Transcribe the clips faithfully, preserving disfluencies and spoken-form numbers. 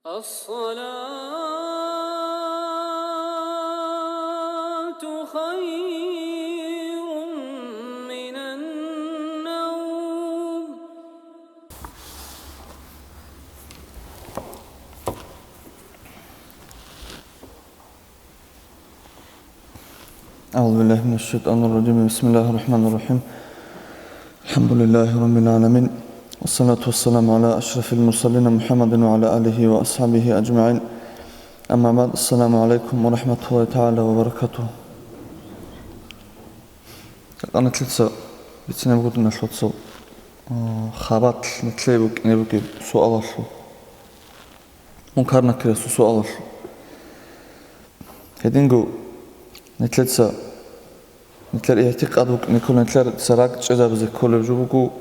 الصلاة خير من النوم. أعوذ بالله من الشيطان الرجيم. بسم الله الرحمن الرحيم. الحمد لله رب العالمين. والصلاة والسلام على أشرف المرسلين محمد وعلى آله وأصحابه أجمعين. أما بعد. السلام عليكم ورحمة الله تعالى وبركاته. Къантлъица бицинаб гудуна лъоцал, а, хабалъ нилъее букӀине бугеб суалалъул. Мункар-накирасул суалалъул. Гьединго нилъеца, нилъер игӀтикъад букӀине кколеб, нилъеца ракӀчӀезабизе кколеб жо буго,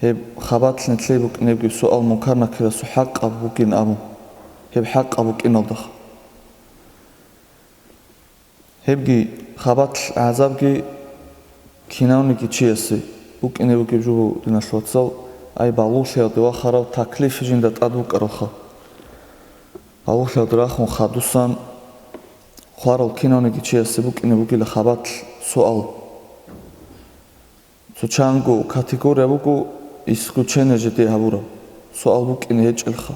гьеб хабалъ нилъее букӀинебги суал мункар-накирасул хӀакъаб бугин абун, гьеб хӀакъаб букӀиналдахъ. Гьебги хабалъ гӀазабги кинавниги чиясе букӀине бугеб жо буго, диналъул вацал, ай балугълъиялде вахарав таклиф жинда тӀад букӀаралха. Балугълъиялде рахун хадусан хварал кинавниги чиясе букӀине бугила хабалъ суал. Цо чанго категория буго исключение жеде гьабураб, суал букӀине гьечӀелха.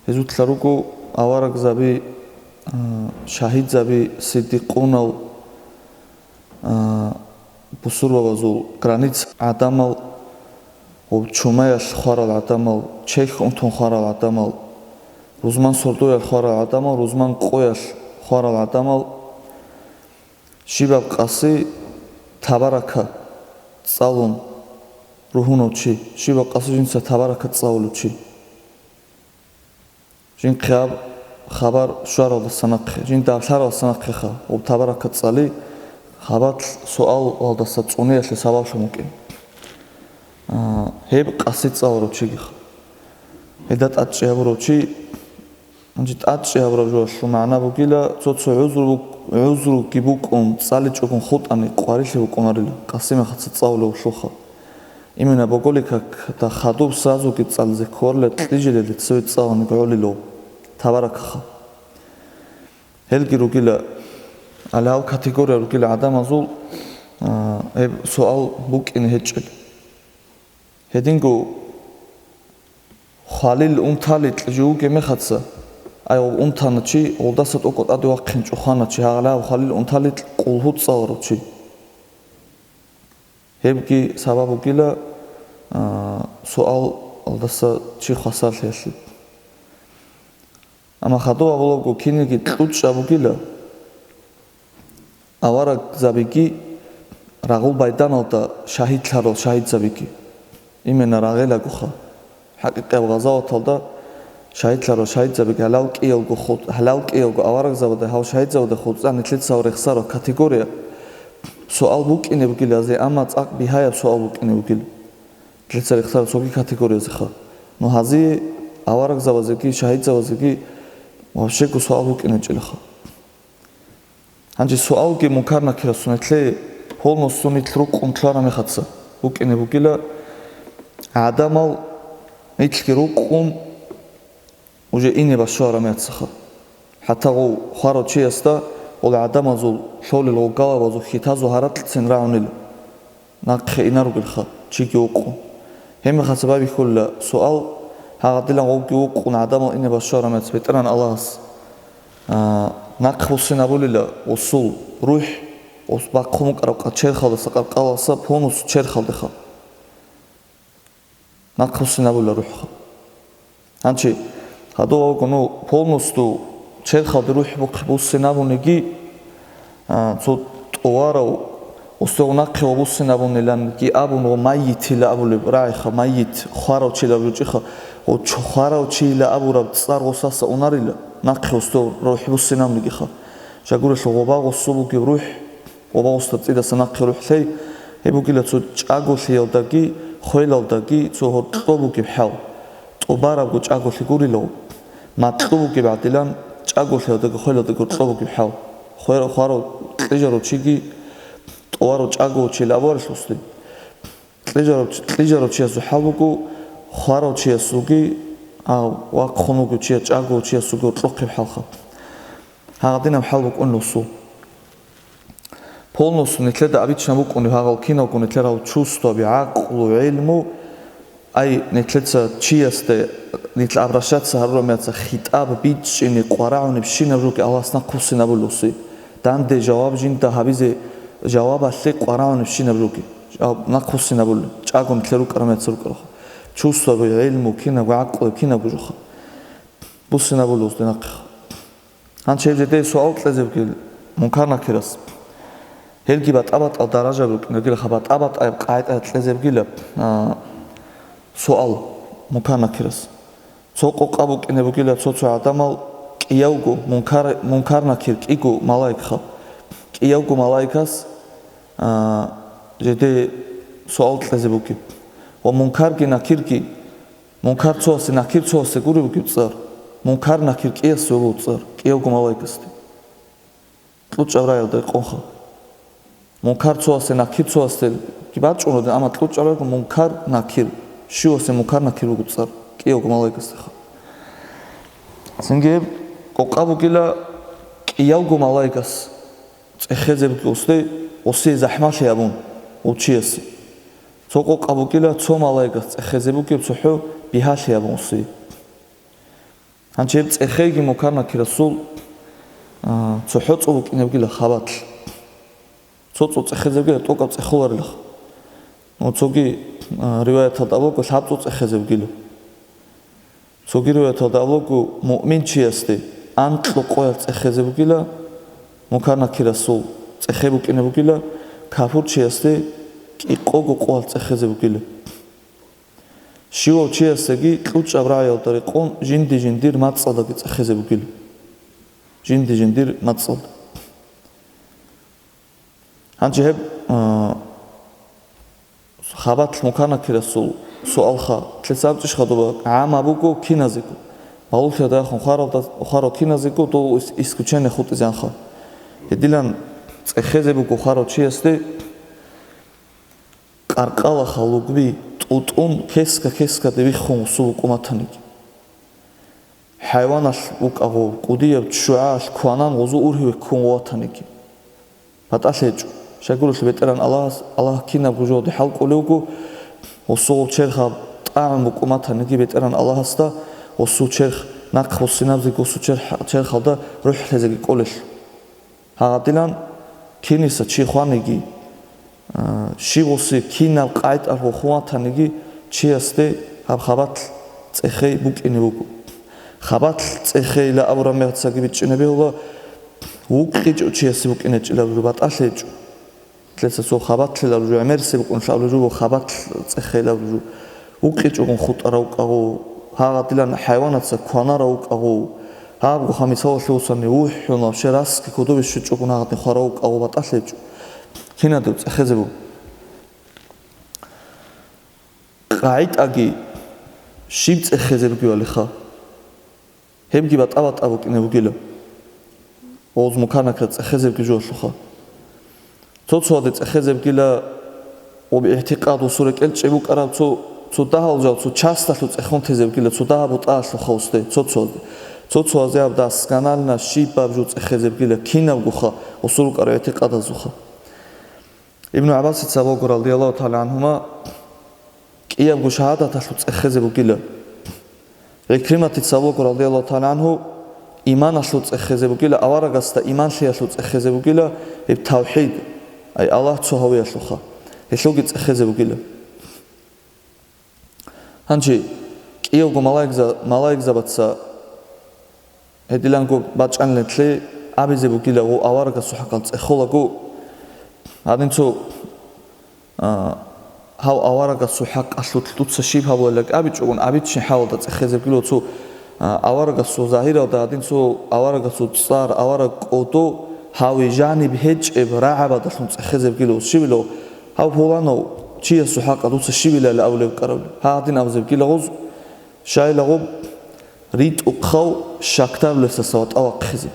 Гьезулъа руго аварагзаби, а, шагьидзаби, сиддикъунал, а, бусурбабазул граница гӀадамал, ва чумаялъ хварал гӀадамал, чехь унтун хварал гӀадамал, рузман сордоялъ хварал гӀадамал, рузман къоялъ хварал гӀадамал, щибаб къаси табарака цӀалун ругьунав чи, щибаб къаси жинца табарака цӀалулев чи. Жинхъе гьаб хабар щваралдаса нахъе, жинда лъаралдаса нахъеха, гьеб табарака цӀали хабалъ суалалдаса цӀуниялъе сабаблъун букӀин. А, гьеб къаси цӀаларав чигиха. Гьелда тӀадчӀи гьабурав чи, гьанже тӀадчӀи гьабураб жоялъул магӀна бугила, цо-цо гӀузру бук-, гӀузруги букӀун, цӀаличӀогун хутӀани, къварилъи букӀунарила, къаси мехаца цӀалулев вугелъулха. Именно боголикакда хадуб сазуги цӀализе кколарила кьижилелде цеве цӀаланиги гӀолилав, табаракаха. Гьелги ругила, гьале гьал категория ругила гӀадамазул, а, гьеб суал букӀине гьечӀел. Гьединго хвалил унталилъ жив вугеб мехаца, ай, гъоб унтана чи, гъолдаса тӀокӀо тӀаде вахъинчӀо хвана чи, гьагъалаб хвалил унталилъ къулгьу цӀаларав чи. Гьебги сабаб бугила, а, суалалдаса чи хвасарлъиялъе. Амма хадуб абулебго кинниги кьучӀаб бугила, аварагзабиги рагъул байданалда шагьидлъарал шагьидзабиги, именно рагъелагоха. ХӀакъикъияб гъазаваталда шагьидлъарал шагьидзабиги гьалал кӀиялго хутӀ-, гьалал кӀиялго аварагзабада, гьав шагьидзабада хутӀа нилъеца гьав рехсарал категория суал букӀине бугила гьазие, амма цӀакъ бигьаяб суал букӀине бугила нилъеца рехсарал цоги категориязеха. Ну, гьазие, аварагзабазеги шагьидзабазеги, вообще-го суал букӀинчӀелаха. Гьанже суалги мункар-накирасул нилъее полностью нилъ рукъун лъугьараб мехаца букӀине бугила, гӀадамал нилъги рукъун уже ине бащвараб мехацаха. ХӀатта гъов хварав чиясда гъол гӀадамазул лъолел гъолгавабазул хьитазул гьаракьцин рагӀунел нахъе инаругелха, чиги вукъун. Гьеб мехаца байбихьула суал, гьагъадилан гъовги вукъун гӀадамал ине бащвараб мехаца БетӀергьан Аллагьас, а, нахъ буссинабулила гъосул рухӀ, гъос бахъун букӀараб къа-, черхалдаса, къаркъаласа, полностью черхалдеха. Нахъ буссинабула рухӀха. Гьанчи гьадув вуго, ну, полностью черхалде рухӀ бухъ-, буссинабуниги, а, цо тӀуварав, гъосда нахъе ва буссинабуниланги абун, ва майитила абулеб рагӀиха, майит, хварав чилав жучӀиха, ва чу-, хварав чийила абураб цӀар гъосаса унарила, нахъе гъосда рухӀ буссинабунигиха. Жагурелъул гъоба гъосул бугеб рухӀ, Къоба гъосда цӀидаса нахъе рухӀ лъей, гьеб бугила цо чӀаголъиялдаги хвелалдаги цо гьоркьоб бугеб хӀал, тӀубарабго чӀаголъи гурилав, макьу бугеб гӀадилан чӀаголъиялдаги хвелалдаги гьоркьоб бугеб хӀал, хвер-, хварав кьижарав чиги тӀуварав чӀаголъи чил абуарелъулъ. Кьижарав, кьижарав чиясул хӀал буго, хварав чиясулги А вахъун вуго чияс, чӀаго чиясулги гьоркьохъеб хӀалха. Гьагъадинаб хӀал букӀунел усул. Полностью нилъеда абичӀна букӀунеб гьагъал киналго нилъер гьал чувствоби, гӀакълу, гӀелму, ай, нилъеца чиясде, нилъ обращаться гьарураб меца хитӀаб бичӀчӀине къварагӀунебщинаб жоги Аллагьас нахъвуссинабулеб уси. Данде жаваб жинда гьабизе, жавабалъе къварагӀунебщинаб жоги. Жаваб нахъвуссинабулеб, чӀаго нилъер рукӀараб меца рукӀарабха. Чувствоби, гӀелму кинабго, гӀакълу кинабго жоха. Буссинабулеб усде нахъеха. Гьанчи гьеб жидее суал кьезе бугел Мункар-Накирас. Гьелги батӀа-батӀал даражаби рукӀине ругелха, батӀа-батӀаяб къагӀидаялъ кьезе бугила, а, суал Мункар-Накирас. Цо къокъа букӀине бугила цо-цо гӀадамал кӀиявго Мункар-, Мункар-Накир кӀиго малаикха. КӀиявго малаикас, а, жидее суал кьезе бугеб. Ва Мункарги Накирги Мункар цоасе, Накир цоасе гуреб бугеб цӀар, Мункар-Накир кӀиясе гуреб цӀар, кӀиявго малаикасде. КьучӀаб раялда рекъонха. Мункар цоасе, Накир цоасе бачӀунадин, амма кьучӀаб райго Мункар-Накир, щивасе Мункар-Накир буго цӀар, кӀиявго малаикасдеха. Цинги гьеб къокъа бугила кӀиявго малаикас цӀехезе бугеб усде, усие захӀмалъи гьабун, гьев чиясе. Цо къокъа бугила цо малаикас цӀехезе бугеб цохӀо бигьалъи гьабун усие. Гьанчи гьеб цӀехейги Мункар-Накирасул, а, цохӀо цӀо букӀине бугила хабалъ. Цо цӀо цӀехезе бугила, тӀокӀаб цӀехоларилаха. Ну, цоги, а, риваяталда абулаго лъабцӀул цӀехезе бугила. Цоги риваяталда абулаго муъминчиясде анкьго къоялъ цӀехезе бугила, Мункар-Накирасул цӀехей букӀине бугила, капурчиясде кӀикъого къоялъ цӀехезе бугила. Щивав чиясдаги кьучӀаб рагӀиялда рекъон жинди-жиндир мацӀалдаги цӀехезе бугила. Жинди-жиндир мацӀалда. Гьанже гьеб, а, хабалъ Мункар-Накирасул суалха, лъица абчӀищха доба гӀамма буго киназего. Балулъида яхун хваралда, хварал киназего дов ис-, исключение хутӀизеанха. Гьедилан цӀехезе буго хварав чиясде къаркъалаха лугби тӀутӀун кеска-кескаде виххун усул вукӀуматаниги. ХӀайваналъ вукӀагъув, кӀудияб ччугӀаялъ кванан гъузу ургьиве ккун ватаниги. БатӀалъи гьечӀо. Щайгурелъул БетӀеран Аллагьас, Аллагь кинабго жоде хӀалкӀолев вуго, гъусул черхаб тӀагӀун букӀуматаниги БетӀеран Аллагьасда, гъусул черх нахъ буссинабзеги гъусул черх-, черхалда рухӀлъизеги кӀолелъ. Гьагъадилан киниса чи хваниги, а, щивгъуси кинаб къайдалъ вохун ватаниги, чиясде гьаб хабалъ цӀехей букӀине буго. Хабалъ цӀехейила абураб мехалъги бичӀчӀине бегьула, вукъичӀев чиясе букӀинечӀила абураб жо батӀалъи гьечӀо. Лъеца цо хабалъила абураб жо, гӀемерси букӀунлъа абураб жо, хабалъ цӀехейила абураб жо. ВукъичӀогун хутӀарав вукӀагъу, гьагъадилан хӀайванаца кванарав вукӀагъу, гьабгоха мисалалъе усани вухӀун, вообще расги кодобе щвечӀогун гьагъадин хварав вукӀагъу батӀалъи гьечӀо. Кинадев цӀехезе буго. КъагӀидаги щиб цӀехезе бугевалиха? Гьебги батӀа-батӀа букӀине бугила. Гъоз Мункар-Накир цӀехезебги жугьалъуха. Цо-цояде цӀехезебгила, об игӀтикъад усул рекӀел чӀеб букӀараб цо, цо дагьал жал, цо часталъув цӀехун тезебгила, цо дагьаб бутӀаялъул хавсде, цо-цояде. Цо-цоязе аб досконально щибаб жо цӀехезебгила, кинабгоха усул рукӀараб игӀтикъадазуха. Ибну ГӀаббасица абуго, радияллагьу тагӀала гӀангьума, кӀиябго шагьадаталъул цӀехезе бугила. ГӀикриматица абуго, радияллагьу тагӀала гӀангьу, иманалъул цӀехезе бугила, аварагасда иманлъиялъул цӀехезе бугила, гьеб тавхӀид, ай Аллагь цо гьавиялъулха, гьелъулги цӀехезе бугила. Гьанже кӀиявго малаикза-, малаикзабаца гьедиланго бачӀанлъи абизе бугила, гъов аварагасул хӀакъалъ цӀехолаго, гьадин цо, а, гьав аварагасул хӀакъалъулъ дуца щиб гьабулелали абичӀогун, абичӀчӀин хӀалалда цӀехезебгило цо, а, аварагасул загьиралда гьадин цо аварагасул цӀар, авараг кӀодо, гьаве жаниб гьечӀеб рагӀабадалъун цӀехезебгило щибило, гьав пуланав чиясул хӀакъа дуца щибилали абулеб кӀаравли, гьагъадин абизебгила гъоз, щайлагъуб ритӀухъав щакдарулесаса ватӀа вахъизе.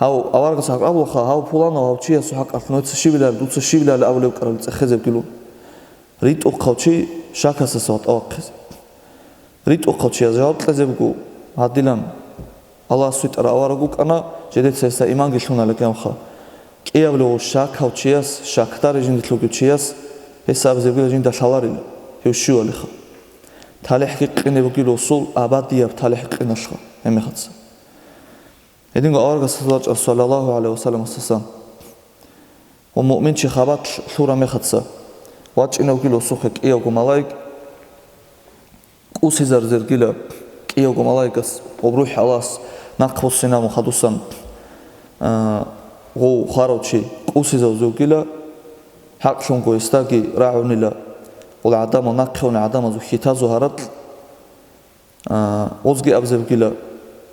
Гьав аварагас гьакъ абулаха, гьав пуланав гьав чиясул хӀакъалъ нуца щибилали, дуца щибилали абулеб кӀарали цӀехезебгилун. РитӀухъав чи щакасаса ватӀа вахъизе. РитӀухъав чияс жаваб кьезе буго, гьадилан Аллагьас витӀарав авараг вукӀана, жидеца гьесда иманги лъуна лакӀамха. КӀиявлъугъ щакав чияс, щакдар жиндилъугев чияс, гьес абизебгила жинда лъаларила, гьев щивалиха. ТалихӀги къине бугила усул, абадияб талихӀ къиналъха гьебмехаца. Гьединго аварагас вачӀа, саллаллагьу гӀалайгьи ва саллам, асасан. Ва муъминчи хабалъ лъура мехаца, вачӀинавгил усухъе кӀиявго малаик, кӀусизарзергила кӀиявго малаикас, гъоб рухӀ Аллагьас нахъ буссинабун хадусан, а, гъов хварав чи кӀусизавзевгила, хӀакълъунго гьесдаги рагӀунила, гъол гӀадамал нахъе уна гӀадамазул хьитазул гьаракь. А, гъозги абзебгила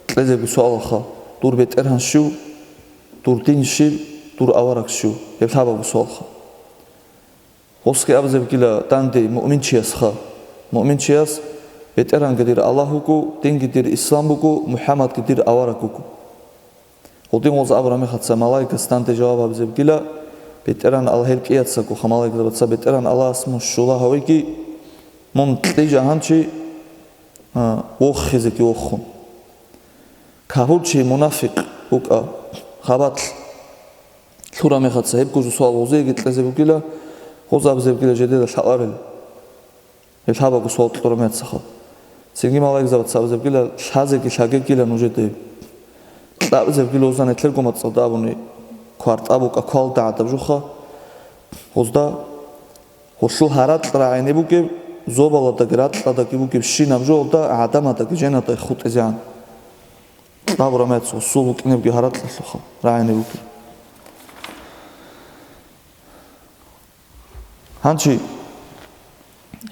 кьезеги суалха: «Дур бетӀергьан щив? Дур дин щиб? Дур авараг щив?» Гьеб лъабабго суалха. Гъосги абзебгила данде муъминчиясха. Муъминчияс: «БетӀергьанги дир Аллагь вуго, динги дир ислам буго, МухӀаммадги дир авараг вуго». Гъудин гъоз абура мехаца малаикас данде жаваб гьабизебгила, БетӀеран Аллагь гьеб кӀияцаго ха малаикзабаца: «БетӀеран Аллагьас мун щула гьавиги, мун кьижа гьанчи, а, вохизеги вохун». Кагьурчи мунафикъ вукӀа, хабалъ лъура мехаца гьеб гужу суал гъозиеги кьезе бугила, гъоз абзебгила жедеда лъаларел. Гьеб лъабабго суал кьураб мехацаха. Цинги малаикзабаца абзебгила: «Лъазеги лъагегила нужеде». Кьабзебгила гъозда нилъерго мацӀалда абуни, квартӀа букӀа квалда гӀадаб жуха. Гъозда гъулъул гьаракь рагӀине бугеб, зобаладаги ракьадаги бугеб щинаб жугьалда гӀадамадаги женадай хутӀизегӀан. Кьабураб мехаца гъусул букӀинебги гьаракьалъуха рагӀине бугеб. Гьанчи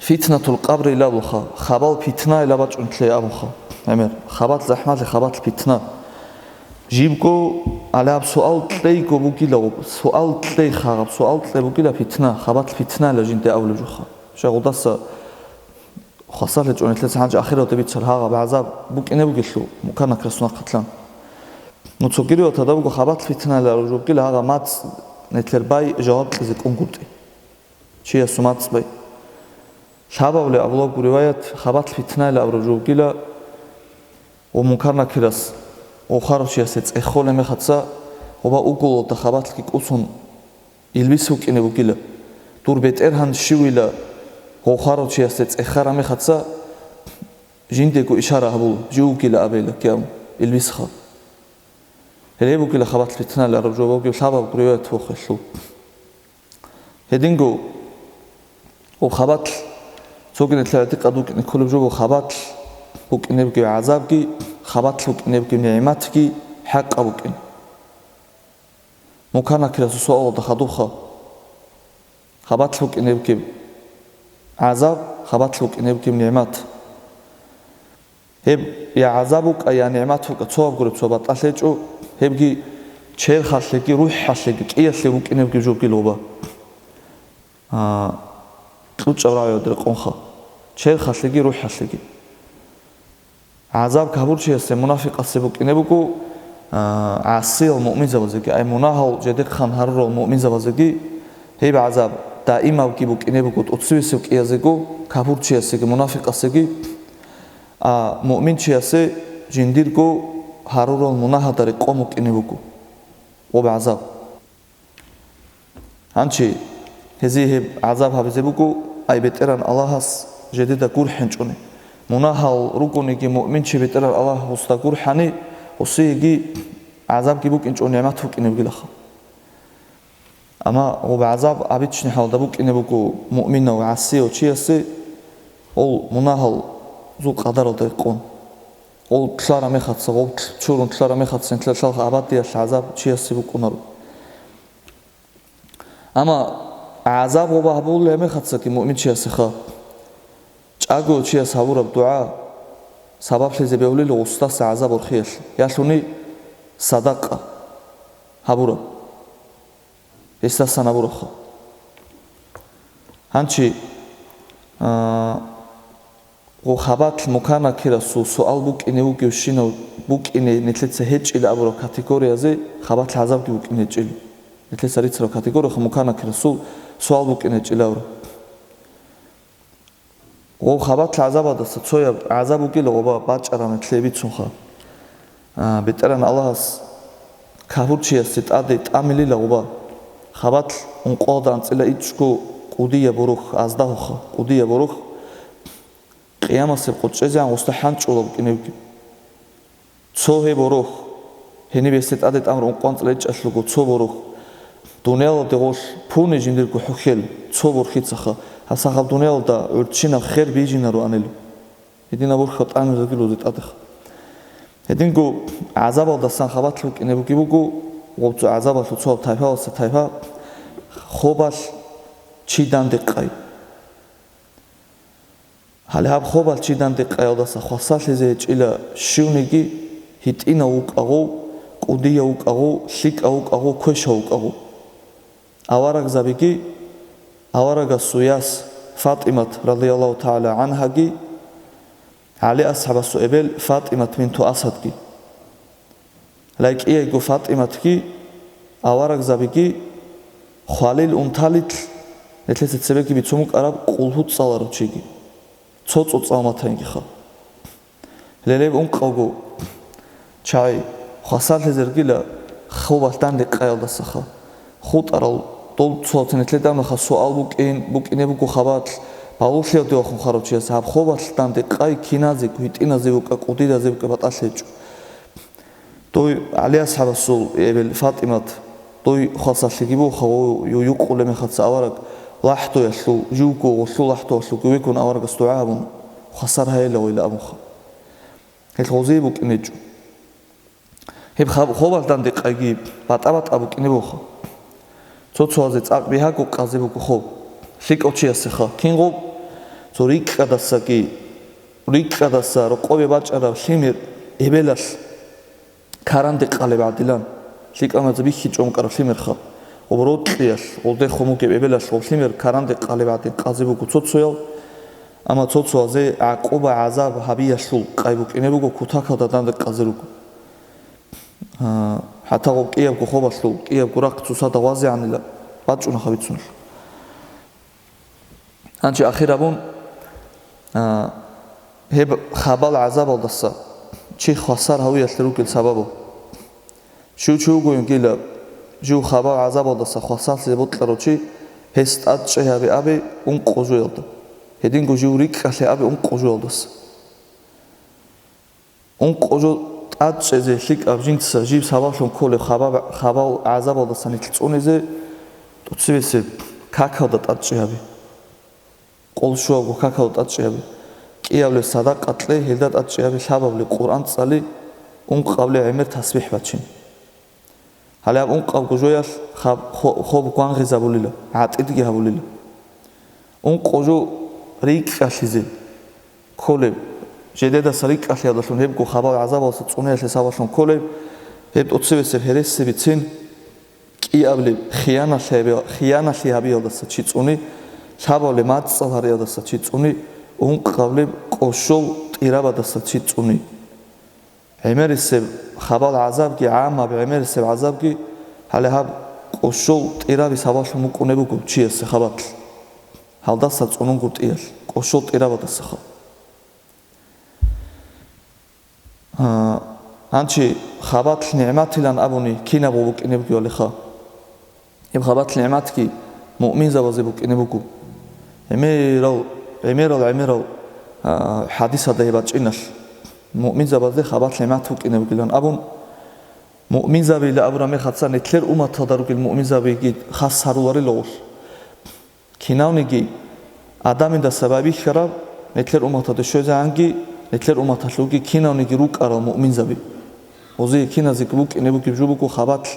фитнатул къабри илабулха, хабал питна илабачӀунтлъи абуха. ГӀемер, хабал захӀмалъи, хабал питна. Жибго алаб суал кьейго бугила, суал кьей хагъаб, суал кьей бугила питна, хабал питна ила жинде абулеб жуха. Шагъудаса хвасарлъичӀун гьелъеца гьанже ахиралде бицар гьагъаб гӀазаб букӀине бугелъул, муканакра сунахъатлъан. Ну, цогири ватада буго хабал питна илараб жо бугила гьагъа мацӀ нилъер бай жаваб кьезе кӀунгутӀи. Чиясул мацӀ бай. Лъабавли абулаго риваят хабал питна илараб жо бугила, ва мункар-накирас, ва хварав чиясе цӀехолеб мехаца, ва уголалда хабалъги кӀусун, илбис вукӀине бугила. Дур бетӀергьан щивила гъов хварав чиясде цӀехараб мехаца, жиндего ишара гьабула, жив вугила абейла кияв илбисха. Гьеле бугила хабалъ питналараб жо бугеб лъабаб риваят вохелъул. Гьединго, ва хабалъ, цогидал гӀатикъат вукӀине кколеб жо ва хабалъ букӀине бугеб гӀазабги, хабалъ букӀине бугеб нигӀматги хӀакъаб букӀин. Муканакирасул суалалда хадубха: хабалъ букӀине бугеб гӀазаб, хабалъ букӀине бугеб нигӀмат. Гьеб я гӀазаб букӀа, я нигӀмат букӀа, цо гьаб гуреб цо батӀалъ гьечӀо, гьебги черхалъеги, рухӀалъеги, кӀиялъе букӀине бугеб жо бугила гъоба. А, кьучӀаб рагӀиялда рекъонха, черхалъеги рухӀалъеги. ГӀазаб кагьурчиясе, мунафикъасе букӀине буго, а, гӀасиял муъминзабазеги, ай мунагьал жедехъан гьарурал муъминзабазеги, гьеб гӀазаб даимабги букӀине буго тӀоцевесев кӀиязего, кагьурчиясеги, мунафикъасеги, а муъминчиясе жиндирго гьарурал мунагьалда рекъон букӀине буго гъоб гӀазаб. Гьанчи гьезие гьеб гӀазаб гьабизе буго, ай БетӀеран Аллагьас жедеда гурхӀинчӀони. Мунагьал ругониги муъминчи БетӀеран Аллагьасда гурхӀани, гъосиеги гӀазабги букӀинчӀо, нигӀмат букӀине бугилаха. Амма гъоб гӀазаб обычный хӀалда букӀине буго муъминав гӀасияв чиясе, гъол мунагьалзул къадаралда рекъон. Гъол лъараб мехаца, гъоб чурун лъараб мехаца, нилъер лъалха абадиялъ гӀазаб чиясе букӀунаро. Амма гӀазаб гъоба гьабулеб мехацаги муъминчиясеха, чӀаго чияс гьабураб дугӀа сабаблъизе бегьулила гъусдаса гӀазаб орхиялъе, ялъуни садакъа гьабураб, гьесдасан гьабурабха. Гьанчи, а, Гъо хабалъ муканакирасул суал букӀине вугевщинав букӀине нилъеца гьечӀила абураб категориязе хабалъ гӀазабги букӀине гьечӀила. Нилъеца рицараб категорияха муканакирасул суал букӀине гьечӀила абураб. Гъоб хабалъ гӀазабалдаса цояб гӀазаб бугила гъоба бачӀараб нилъее бицунха. А, БетӀеран Аллагьас кафурчиясе тӀаде тӀамилила гъоба. Хабалъ ункъоялда анцӀила ичӀго кӀудияб борохь, аздагьуха, кӀудияб борохь, къиямасеб къо чӀезегӀан гъосда хӀанчӀула букӀинебги. Цо гьеб борохь, гьениб гьесде тӀаде тӀамураб ункъо анцӀила ичӀалъулго цо борохь, дуниялалде гъолъ пуни жиндирго хӀухьел, цо борхьицаха, гьабсагӀат дуниялалда гӀурччинаб хер бижинароанил. Гьединаб борхьал тӀамизабги лузе тӀадеха. Гьединго гӀазабалдасан хабалъ букӀине буги буго, гъоб цо гӀазабалъул цо тайпаялдаса тайпа, хобалъ чи дандекъай. Гьале гьаб хобалъ чи дандекъаялдаса хвасарлъизе гьечӀила щивниги, гьитӀинав вукӀа гъов, кӀудияв вукӀа гъов, лъикӀав вукӀа гъов, квешав вукӀа гъов. Аварагзабиги, аварагасул яс ФатӀимат, радияллагьу тагӀала гӀангьаги, ГӀали асхӀабасул эбел ФатӀимат бинту Асадги. Лай кӀиябго ФатӀиматги, аварагзабиги, хвалил унталилъ, нилъеца цебеги бицун букӀараб къулгьу цӀаларав чиги, цо цӀоцӀал матаниги хал. Гьеле гьеб ункъавго чагӀи хвасарлъизе ругила хобалъ дандекъаялдасаха. ХутӀарал дол цоцин нилъеда нахъа суал букӀин, букӀине буго хабалъ, балугълъиялде вахун хварав чияс гьаб хобалъ дандекъай киназего, гьитӀиназего вукӀа, кӀудиязего вукӀа, батӀалъи гьечӀо. Дой ГӀали асхӀабасул эбел ФатӀимат, дой хвасарлъиги буха, ва ю-, юкъулеб мехалца авараг лахӀдоялъул, живго гъолъул лахӀдоялъулги векун аварагас дугӀа гьабун, хвасар гьайила гъойила абунха. Гьел гъозие букӀин гьечӀо. Гьеб хаб-, хобалъ дандекъайги батӀа-батӀа букӀине буха. Цо-цоязе цӀакъ бигьаго къазе буго хоб. ЛъикӀав чиясеха. Кин гъоб? Цо рикӀкӀадасаги, рикӀкӀадаса рокъобе бачӀараб лъимер эбелалъ каранде къалеб гӀадилан, лъикӀаб мехалъ бихьичӀого букӀараб лъимерха, гъоб рокьиялъ, гъолдехун бугеб эбелалъ гъоб лъимер каранде къалеб гӀадин къазе буго цо-цоял, амма цо-цоязе гӀакъуба-гӀазаб гьабиялъул къай букӀине буго, кутакалда данде къазе руго. А, хӀатта гъоб кӀиябго хобалъул, кӀиябго рахъ цоцазда гъвазегӀанила бачӀунаха бицуналъ. Гьанже ахир абун, а, гьеб хабал гӀазабалдаса чи хвасар гьавиялъе ругел сабабу. Щив чи вугониги, жив хабал гӀазабалдаса хвасарлъизе бокьарав чи, гьес тӀадчӀей гьабе абе ункъо жоялда, гьединго жив рикӀкӀалъе абе ункъо жоялдаса. Ункъо жо тӀадчӀезе лъикӀаб жинца жиб сабаблъун кколеб хабаб-, хабал гӀазабалдаса нилъ цӀунизе тӀоцебесеб какалда тӀадчӀей гьабе. Къол щуабго какалда тӀадчӀей гьабе. КӀиабилеб садакъа кье, гьелда тӀадчӀей гьабе, лъабабилеб Къуръан цӀале, ункъабилеб гӀемер тасбихӀ бачине. Гьале гьаб ункъабго жоялъ хаб-, хо-, хоб гвангъизабулила, гӀатӀидги гьабулила. Ункъо жо рикӀкӀалъизе кколеб, жидедаса рикӀкӀалъиялдалъун гьебго хабал гӀазабалдаса цӀуниялъе сабаблъун кколеб, гьеб тӀоцебесеб гьереси бицин, кӀиабилеб хияналъи гьаби-, хияналъи гьабиялдаса чи цӀуни, лъабабилеб мацӀал гьариялдаса чи цӀуни, ункъабилеб кӀощол тӀирабадаса чи цӀуни. ГӀемерисеб хабал гӀазабги, гӀаммаб гӀемерисеб гӀазабги, гьале гьаб кӀощол тӀираби сабаблъун букӀунеб буго чиясе хабалъ. Гьалдаса цӀунун гуртӀиялъ, кӀощол тӀирабадасаха. А, гьанчи хабалъ нигӀматилан абуни кинабго букӀине бугебалиха. Гьеб хабалъ нигӀматги муъминзабазе букӀине буго. ГӀемерал, гӀемерал, гӀемерал, а, хӀадисалда гьеб бачӀиналъ, муъминзабазде хабалъ нигӀмат букӀине бугилан абун, муъминзабила абураб мехалца нилъер умматалда ругел муъминзабиги хас гьаруларила гъолъ. Кинавниги Адамидаса байбихьараб, нилъер умматалде щвезегӀанги, нилъер умматалъулги кинавниги рукӀарал муъминзаби. Гъозие киназеги букӀине бугеб жо буго хабалъ,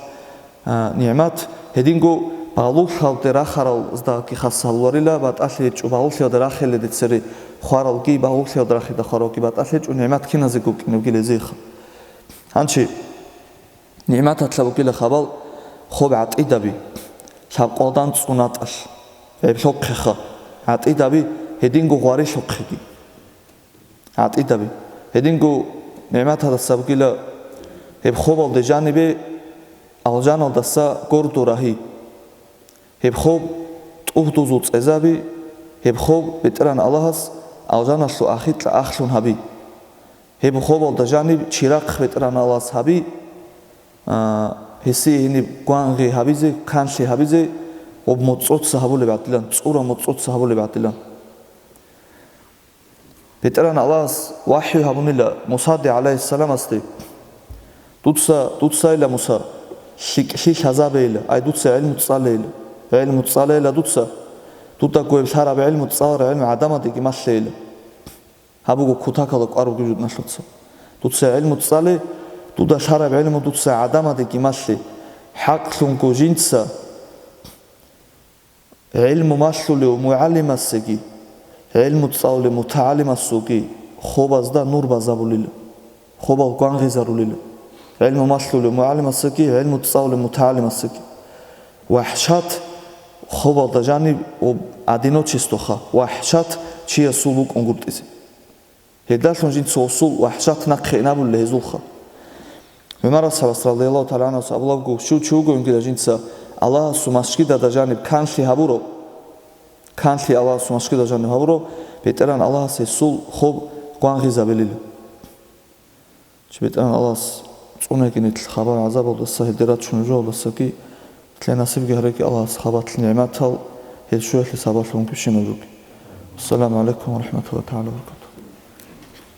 а, нигӀмат, гьединго балугълъиялде рахаралдаги хас гьаруларила, батӀалъи гьечӀо балугълъиялде рахиледе цере хваралги, балугълъиялде рахида хваралги батӀалъи гьечӀо, нигӀмат киназеги букӀине бугила гьезиеха. Гьанчи нигӀматалъа бугила хабал хоб гӀатӀидаби, лъабкъоялда анцӀго натӀалъ, гӀеблъухъеха, гӀатӀидаби, гьединго гъварилъухъеги. ГӀатӀидаби. Гьединго нигӀматалдаса бугила гьеб хобалде жанибе алжаналдаса гордо рагьи. Гьеб хоб тӀугьдузул цӀезаби, гьеб хоб БетӀеран Аллагьас алжаналъул ахикьа ахлъун гьаби. Гьеб хобалда жаниб чирахъ БетӀергьан Аллагьас гьаби, а, гьесие гьениб гвангъи гьабизе, канлъи гьабизе, ва моцӀоца гьабулеб гӀадилан, цӀура моцӀоца гьабулеб гӀадилан. БетӀергьан Аллагьас вахӀю гьабунила Мусаде гӀалайгьиссаламасде: «Дуца, дуцайила, Муса, лъикӀлъи лъазабейила, ай, дуца гӀилму цӀалейила, гӀилму цӀалейила дуца, дуда гвеб лъараб гӀилму цӀалараб гӀилму гӀадамадеги малъейила». Гьаб буго кутакалда кӀвар бугеб жугьуналъуца. Дуца гӀилму цӀале, дуда лъараб гӀилму дуца гӀадамадеги малъе, хӀакълъунго жинца гӀилму малъулев мугӀалимасеги, гӀилму цӀалулев мутагӀалимасулги хобазда нур базабулила, хобал гвангъизарулила. ГӀилму малъулев мугӀалимасеги, гӀилму цӀалулев мутагӀалимасеги. ВахӀшат хобалда жаниб ва одиночествоха, вахӀшат чиясул букӀунгутӀизе. Гьелдалъун жинца гьесул вахӀшат нахъе инабулел гьезулха. ГӀумар асхӀабас, радияллагьу тагӀала гӀангьу, абулабго, щив чи вугониги жинца Аллагьасул машгидалда жаниб канлъи гьабурав, канлъи Аллагьасул машгидалда жаниб гьабурав, БетӀергьан Аллагьас гьесул хоб гвангъизабилила. Чи БетӀергьан Аллагьас цӀунаги нилъ хабар гӀазабалдаса, гьелде рачун ружуялдасаги, нилъее насибги гьареги Аллагьас хабалъ нигӀматал, гьел щуялъе сабаблъун ккущин ружуги. Ассаламу гӀалайкум ва рахӀматуллагьи тагӀала ва баракатугьу.